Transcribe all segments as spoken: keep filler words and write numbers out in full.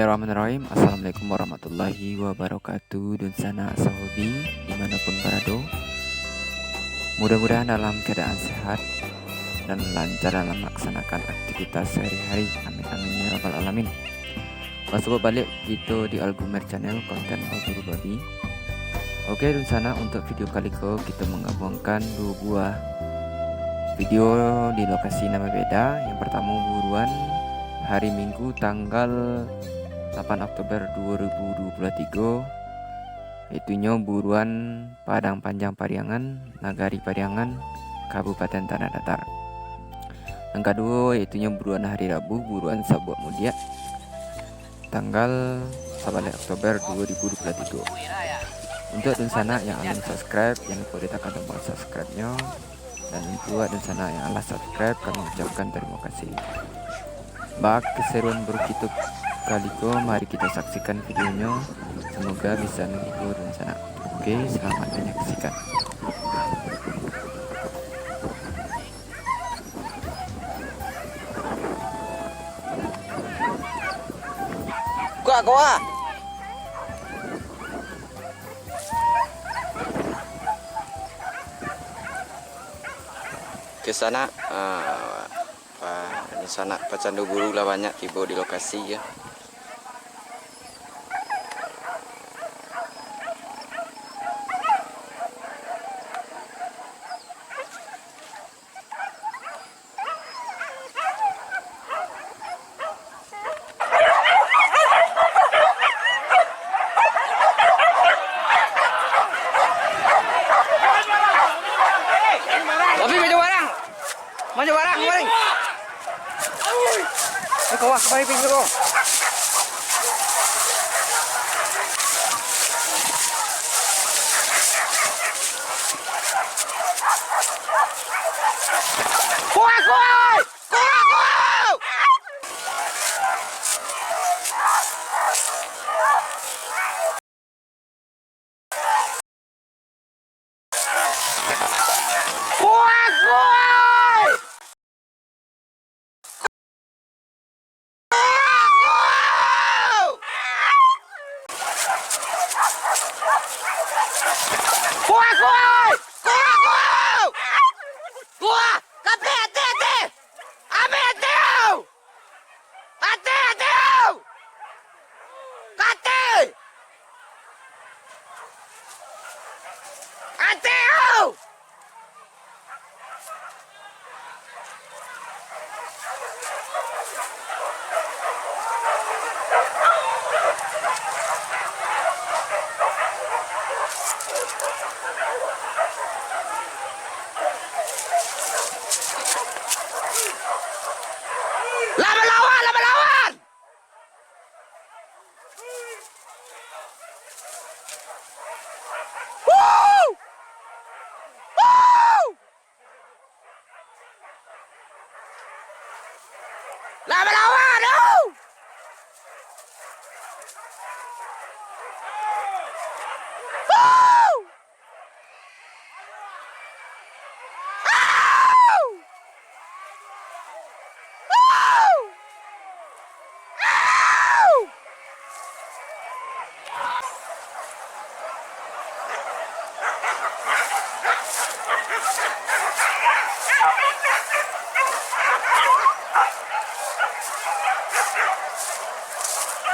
Bismillahirrahmanirrahim. Assalamualaikum warahmatullahi wabarakatuh. Dunsanak sahobi, dimanapun barado, mudah-mudahan dalam keadaan sehat dan lancar dalam melaksanakan aktivitas sehari-hari. Amin, amin, ya rabbal alamin. Basobok baliak kito di Algumer Channel, konten Baburu Babi. Oke, dunsanak, untuk video kali ko kito manggabuangkan duo buah video di lokasi nan babeda. Yang partamo buruan hari Minggu tanggal lapan Oktober dua ribu dua puluh tiga, yaitunyo buruan Padang Panjang Pariangan, Nagari Pariangan, Kabupaten Tanah Datar. Yang kaduo, yaitunyo buruan hari Rabu, buruan Sabuak Mudiak, tanggal sabaleh Oktober dua ribu dua puluh tiga. Untuk dunsanak yang alun subscribe, jan lupo ditekan tombol subscribe-nyo. Dan untuk dunsanak yang alah subscribe, kami ucapkan tarimo kasih. Baa keseruan baru kito kali ko, mari kito saksikan videonyo. Semoga bisa menghibur dunsanak. Oke, selamat menyaksikan. Kuah, kuah. Ke sana, ah, pa-, di sana pacandu buru lah banyak tibo di lokasi, ya. Tapi macam barang. Macam barang kemarin. Ni kawah kemarin pinggir ko. Kuah, kuah! Kuah, kuah! Kuah, kuah! Kuah, kuah! Kuah, kuah! Kuah! Kapeh, ateh, ateh! Ameh, ateh, au! Ateh, ateh, au! Kateh! Ateh, au! Lah balawan, lah balawan! Wuh! Wuh! Lah balawan, wuh! Wuh! Au! Au! Au!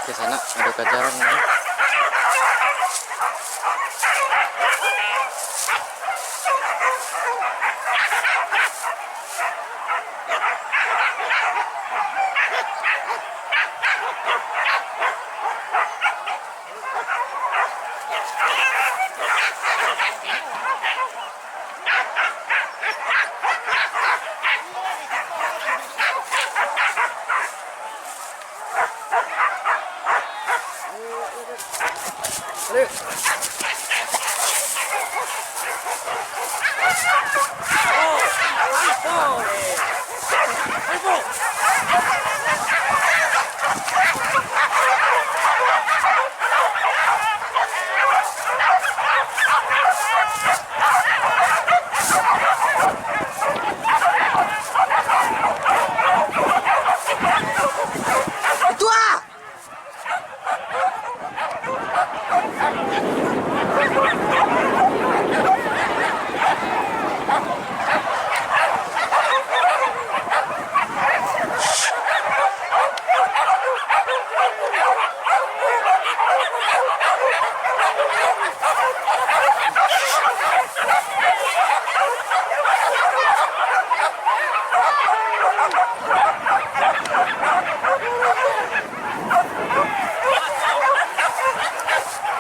Di sana ada kajaran. Itu ah!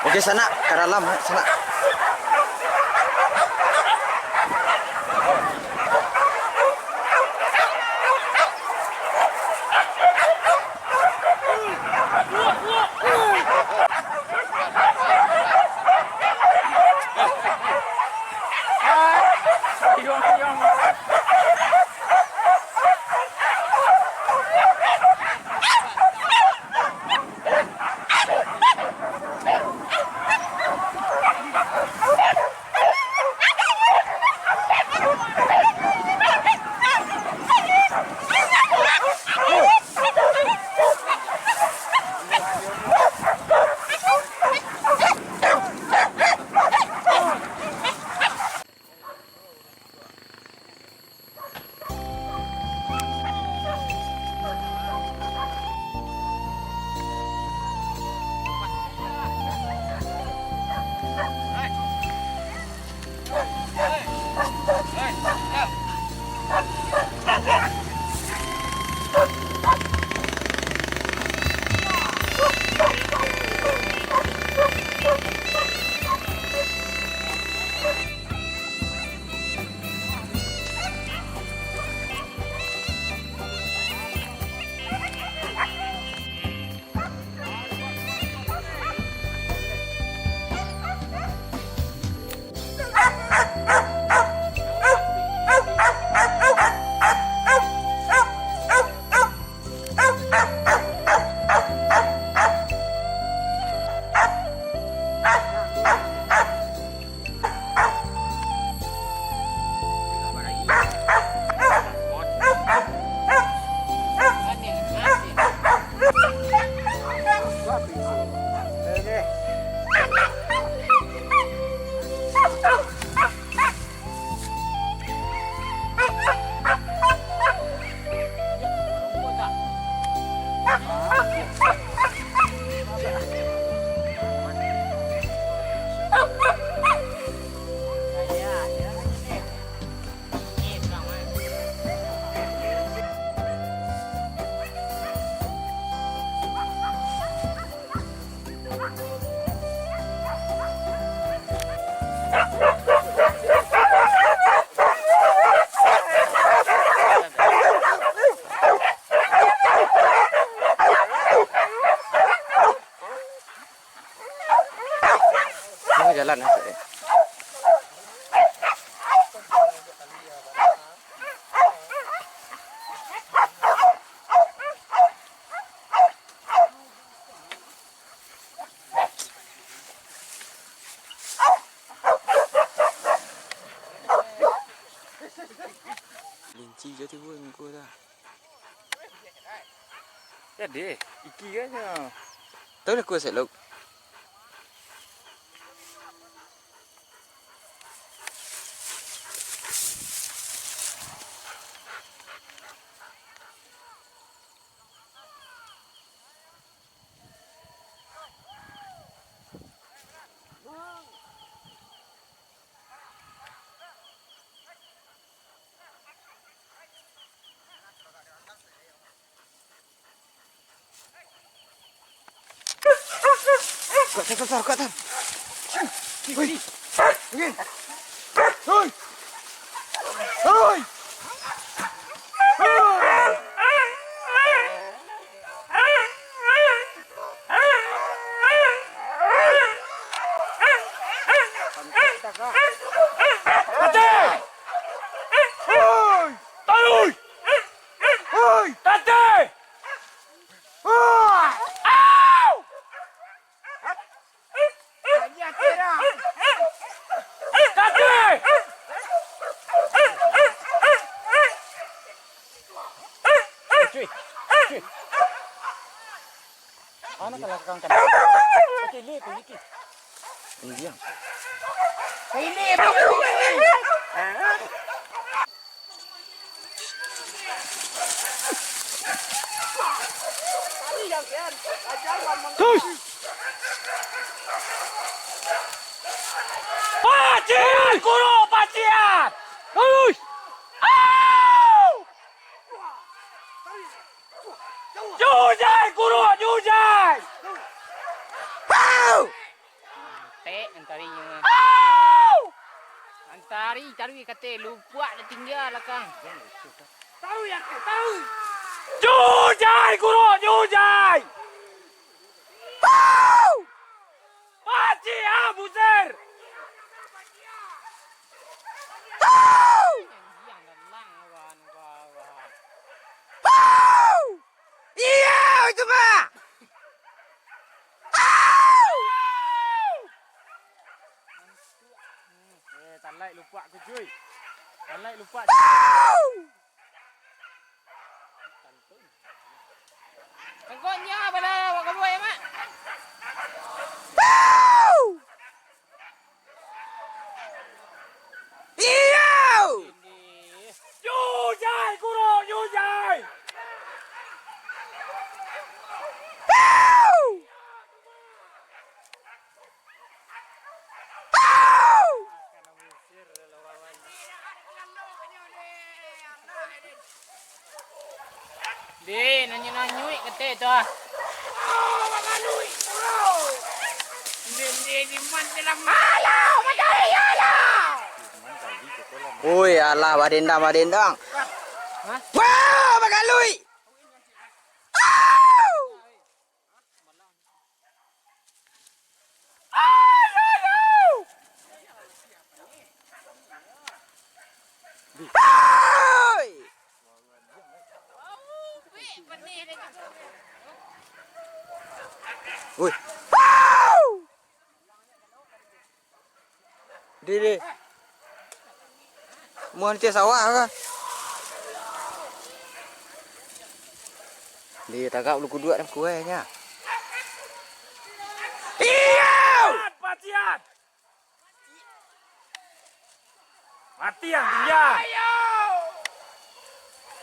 Oke, sanak, ka dalam, sanak. Tengah jalan, eh. Linci jadi gue, gue dah. Jadi, iki kan nyo. Tahu lah kuasa lauk. Kuat, kuat, kuat, kuat, kuat. Hoi. Hoi. Hoi. Hoi. Hoi. Hoi. Au! Kaki! Cuy, cuy. Mana kalau kang kan? Oke, lihat tu, Niki. Ini dia. Ini. Tus! Pacian, guru, pacian! Tus! Au! Jujai, guru, jujai! Au! Antari nyo. Antari, taruih kato, lupuak dah tingga lakang. Taruih, taruih. Jujai, kuro, jujai. Pacik, ah, buser. Iyo, itu mah. Eh, talaik lupak tu, cuy. Talaik lupak. Engkau nya bala awak kabuai, Mak. Iyo! Jujai, kuro, jujai! Deh, nanyuik-nanyuik kete tu ah. Deh, deh, di mana dalam malam, matahari, alah. Woi, alah, badendang, badendang. Hah? Wah, bagalui. Au! Ai, ai, au! Hai! Woi. Au! Di, di. Muan cek sawah ka? Di, tagak bulu kuduak dan kuainyo. Iyo! Patian! Mati yang tinggi.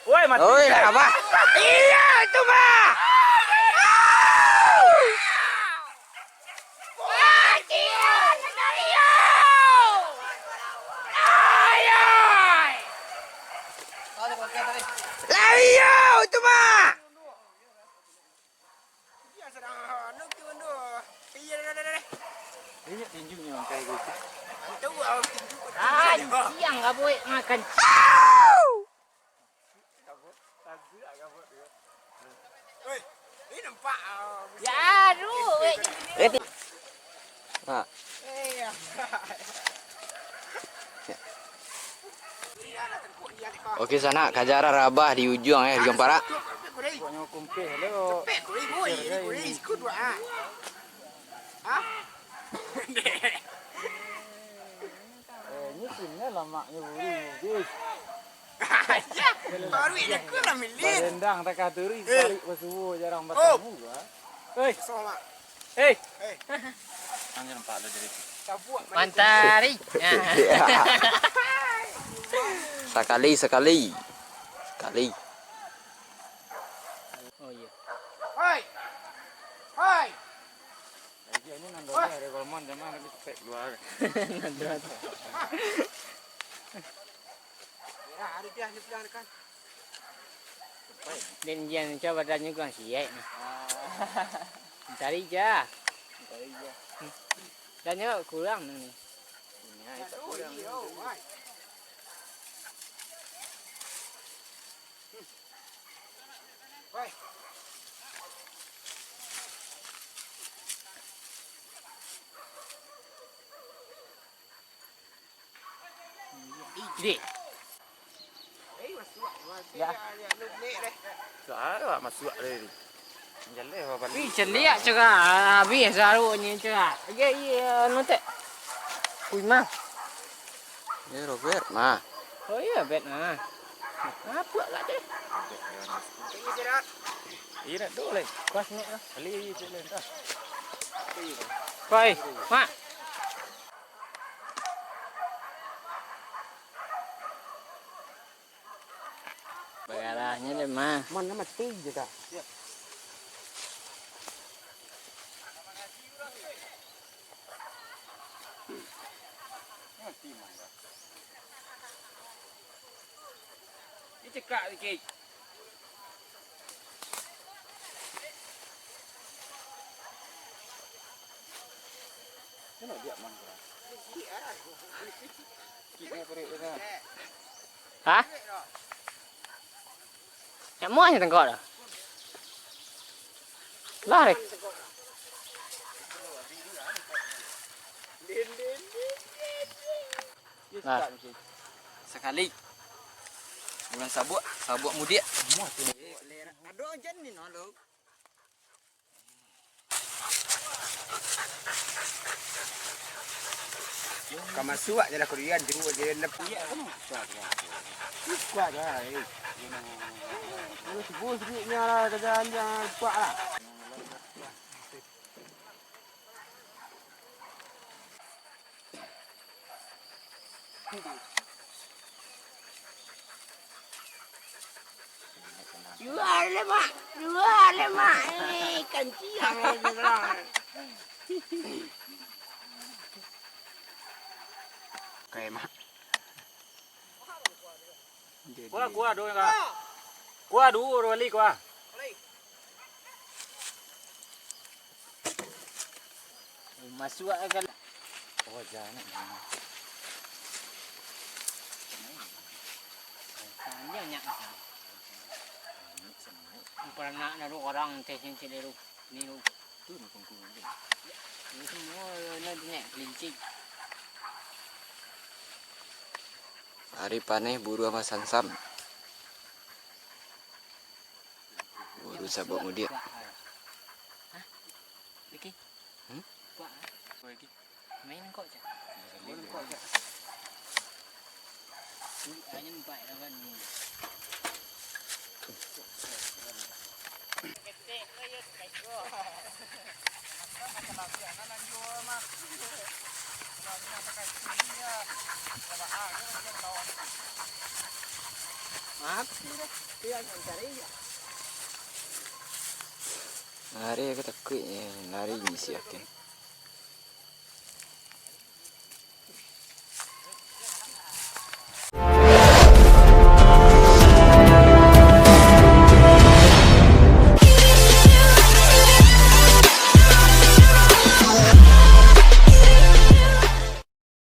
Woi, mati. Oi, lah apa? Iyo, itu mah. Lah iyo, itu mah. Banyak tinjunyo angkai gitu. Anjiang, gabuik makan. Weh, ini nampak, ah, buset. Ya, aduh, weh. Eh, ti-, ha. Eh, ya. Oke, sanak, kajaran Rabah di ujuang, eh, di ujuang parak. Cepet, kuring. Cepet, kuring, boy. Ini kuring, sikut dua, ah. Hah? Eh, ini timnya lamaknya buri, guys. Ya, baru ini aku lah milik. Balendang takah turi, eh, tarik basuo jarang, oh, batamu gua. Hei. Kosong, Mak. Hei. Hei. Anjir, nampak lu dari situ. Mantari. Sakali, sakali. Sakali. Oh, iya. Hei. Hei. Lagi ini nang dulu ada kolmon, jangan lagi cepet keluar. Nang dulu. Ya, ada dia, dia bilang kan. Den jian, coba badannyo kurang siek nah. Ah. Cari ja. Cari ja. Badannyo kurang ni. Ini, ah, tak kurang ni. Dek. Ya. Sudah awak masuak tadi. Jaleh awak balik. Ih, celiak cegak. Habis sarunyo cegak. Aja iya, anu, tek. Kui mah. Ni Robert mah. Oh iya, Bet mah. Apa lah deh? Iya, nak dulu, leh. Pas ni lah. Kali iya, cek, leh, entah. Koi, Mak. Bagarahnyo deh, mah. Mana mati je dah. Mati, mah. Ni cekak sikit. Hah? Nak muahnyo tangkok tu? Lah deh. Nah. Sakali. Bulan sabuak, sabuak mudiak. Ado jan ni, no, lo. Ka masuak je lah kuliah, jeruk je lah. Kuat lah, eh. Kalau subuh sikitnya lah, kerja anjang, kuat lah. Luar lemak, luar lemak, eh, kanciang, eh, dia bilang. Kayak mak. Jadi kuah, kuah, doh, enggak. Kuah, duo, duo kali, kuah. Masuak ka. Oh, jangan. Panjang nyak. Pernah naruh orang teh cincin dulu. Ni lu. Tu ni kungkung tu. Ni semua ni, ni kelincing. Ari paneh buru ama sansam. Buru sabuak mudiak. Hah? Oke. Hmm? Kuat, ah. Kuat lagi. Main kok, Cak. Main kok, Cak. Ini angin baik lawan ni. Mati dah. Dia yang cari ya. Lari aku takuik, eh, lari ni si Akin.